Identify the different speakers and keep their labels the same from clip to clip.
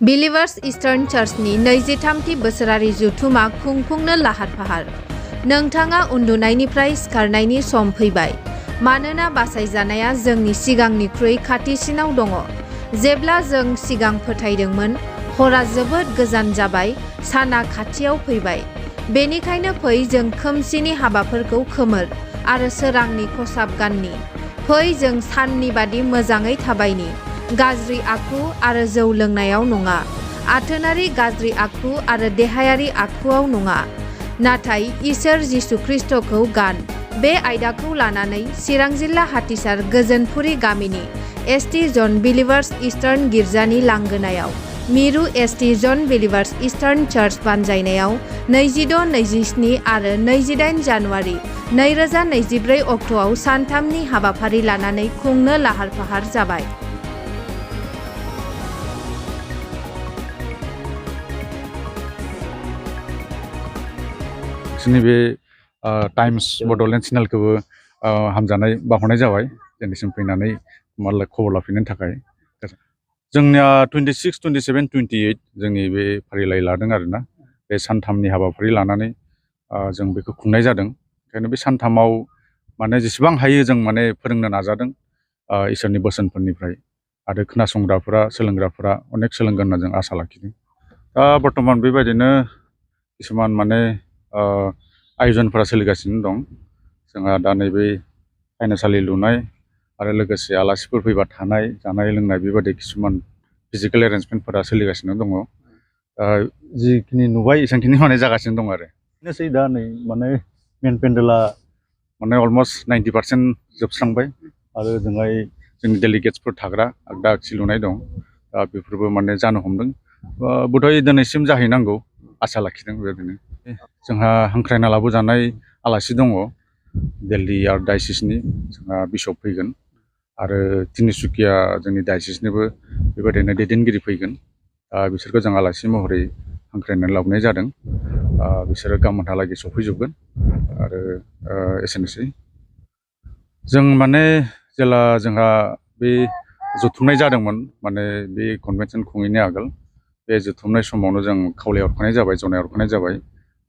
Speaker 1: बिलिभार्स eastern चार्चनि 23थि बोसोरारि जथुमा खुंफुंनो लाहार फाहार। नोंथाङा उन्दुनायनिफ्राय सिखारनायनि सम फैबाय, मानोना बासायजानाया जोंनि सिगांनिख्रुइ खाथिसिनाव दङ। जेब्ला जों सिगां फोथायदोंमोन, हरा जोबोद गोजान जाबाय, साना खाथियाव फैबाय। बेनिखायनो फै जों खोमसिनि हाबाफोरखौ खोमोर आरो सोरांनि खसाब गाननि। फै जों साननि बादि मोजाङै थाबायनि, गाज्रि आखु आरो जौ लोंनायाव नङा, आथोनारि गाज्रि आखु आरो देहायारि आखुआव नङा, नाथाय इसोर जिसु ख्रिस्टखौ गान। बे आयदाखौ लानानै चिरां जिल्ला हाथिसार गोजोनपुरी गामिनि एसटी जन बिलिभार्स इस्टार्न गिर्जानि लांगोनायाव मिरु एसटी जन बिलिभार्स इस्टार्न चार्च बानजायनायाव 26, 27 आरो 28 जानुवारि 2024 अक्ट'आव सानथामनि हाबाफारि लानानै खुंनो लाहार फाहार जाबाय।
Speaker 2: जोंनि बे टाइम्स बड'लेण्ड चेनेलखौबो हामजानाय बावहरनाय जाबाय, दिनैसिम फैनानै खबर लाफिननो थाखाय। जोंनिया 26, 27, 28 जोंनि बे फारिलाइ लादों आरोना। बे सानथामनि हाबाफारि लानानै जों बेखौ खुंनाय जादों। ओंखायनो बे सानथामाव माने जेसेबां हायो जों माने फोरोंनो नाजादों इसोरनि बोसोनफोरनिफ्राय, आरो खोनासंग्राफोरा सोलोंग्राफोरा अनेक सोलोंगोन होनना जों आसा लाखिदों। दा बर्थमान बेबायदिनो किसुमान माने आयजनफोरा सोलिगासिनो दं। जोंहा दा नैबे साइनासालि लुनाय आरो लोगोसे आलासिफोर फैबा थानाय जानाय लोंनाय बेबायदि किसुमान फिजिकेल एरेन्जमेन्टफोरा सोलिगासिनो दङ। जिखिनि नुबाय एसेबांखिनि माने जागासिनो दं आरो। बेनोसै दा नै माने मेन पेन्डेला माने अलमस्ट 90% जोबस्रांबाय, आरो जोंहाय जोंनि डेलिगेट्सफोर थाग्रा आगदा आगसि लुनाय दं। बेफोरबो माने जानो हमदों। बोधय दिनैसिम जाहैनांगौ आसा लाखिदों। बेबायदिनो जोंहा हांख्रायना लाबोजानाय आलासि दङ दिल्ली आरो डायसिसनि जोंहा बिशप फैगोन, आरो तिनिसुकिया जोंनि डायसिसनिबो बेबायदिनो दैदेनगिरि फैगोन। बिसोरखौ जों आलासि महरै हांख्रायनानै लाबोनाय जादों। बिसोरो गाबोनहालागै सफैजोबगोन, आरो एसेनोसै। जों माने जेला जोंहा बे जथुमनाय जादोंमोन, माने बे कनभेनसन खुङैनि आगोल बे जथुमनाय समावनो जों खावलाय हरखानाय जाबाय, जनाय हरखानाय जाबाय,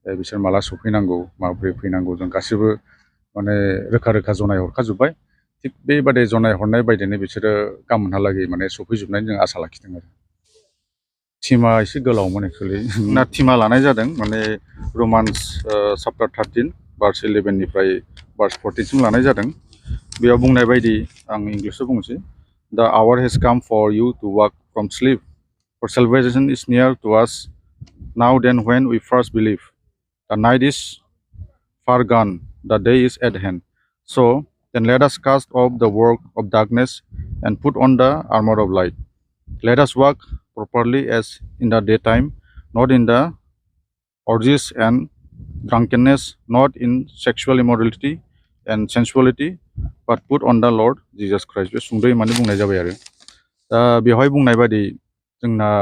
Speaker 2: बिसोर माला सफैनांगौ माबोरै फैनांगौ जों गासैबो माने रोखा रोखा जनाय हरखाजोब्बाय। थिग बेबादि जनाय हरनाय बायदिनो बिसोरो गाबोनहालागै माने सफैजोबनायनि जों आसा लाखिदों आरो। टिमा एसे गोलावमोन एक्सुवेलि। ना टिमा लानाय जादों माने रमान्स चैप्टार 13 भार्स 11 निफ्राय भार्स 14 सिम लानाय जादों। बेयाव बुंनाय बायदि आं इंलिशआव बुंनोसै। The hour has come for you to wake from sleep, for salvation is near to us now than when we first believed. The night is far gone, the day is at hand. So then let us cast off the work of darkness and put on the armor of light. Let us walk properly as in the daytime, not in the orgies and drunkenness, not in sexual immorality and sensuality, but put on the Lord Jesus Christ. बे सुंद'यै माने बुंनाय जाबाय आरो। दा बेवहाय बुंनाय बायदि जोंना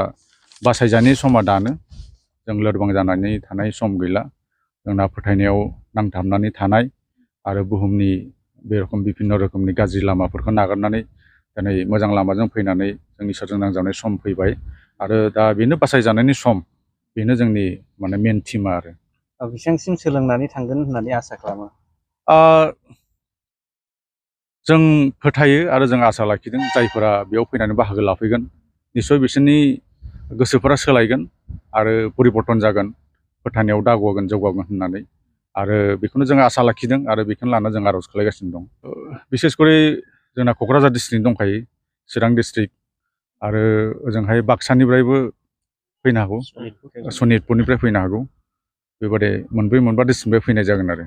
Speaker 2: बासायजानाय समा दानो, जों लोरबां जानानै थानाय सम गैला। जोंना फोथायनायाव नांथाबनानै थानाय आरो बुहुमनि बे रखम बिभिन्न रोखोमनि गाज्रि लामाफोरखौ नागारनानै दिनै मोजां लामाजों फैनानै जों इसोरजों नांजाबनाय सम फैबाय, आरो दा बेनो बासायजानायनि सम, बेनो जोंनि माने मेन थिमा आरो।
Speaker 3: बेसेबांसिम सोलोंनानै थांगोन होननानै आसा खालामो?
Speaker 2: जों फोथायो आरो जों आसा लाखिदों जायफोरा बेयाव फैनानै बाहागो लाफैगोन, निस्सय बिसोरनि गोसोफोरा सोलायगोन आरो परिबर्तन जागोन, फोथायनायाव दावगागोन जौगागोन होननानै, आरो बेखौनो जों आसा लाखिदों आरो बेखौनो लाना जों आर'ज खालामगासिनो दं। बिसेसकरि जोंना क'क्राझार डिस्ट्रिक्ट दंखायो, चिरां डिस्ट्रिक्ट, आरो ओजोंहाय बाक्सानिफ्रायबो फैनो हागौ, सनितपुरनिफ्राय फैनो हागौ। बेबादि मोनब्रै मोनबा डिस्ट्रिक्टनिफ्राय फैनाय जागोन आरो।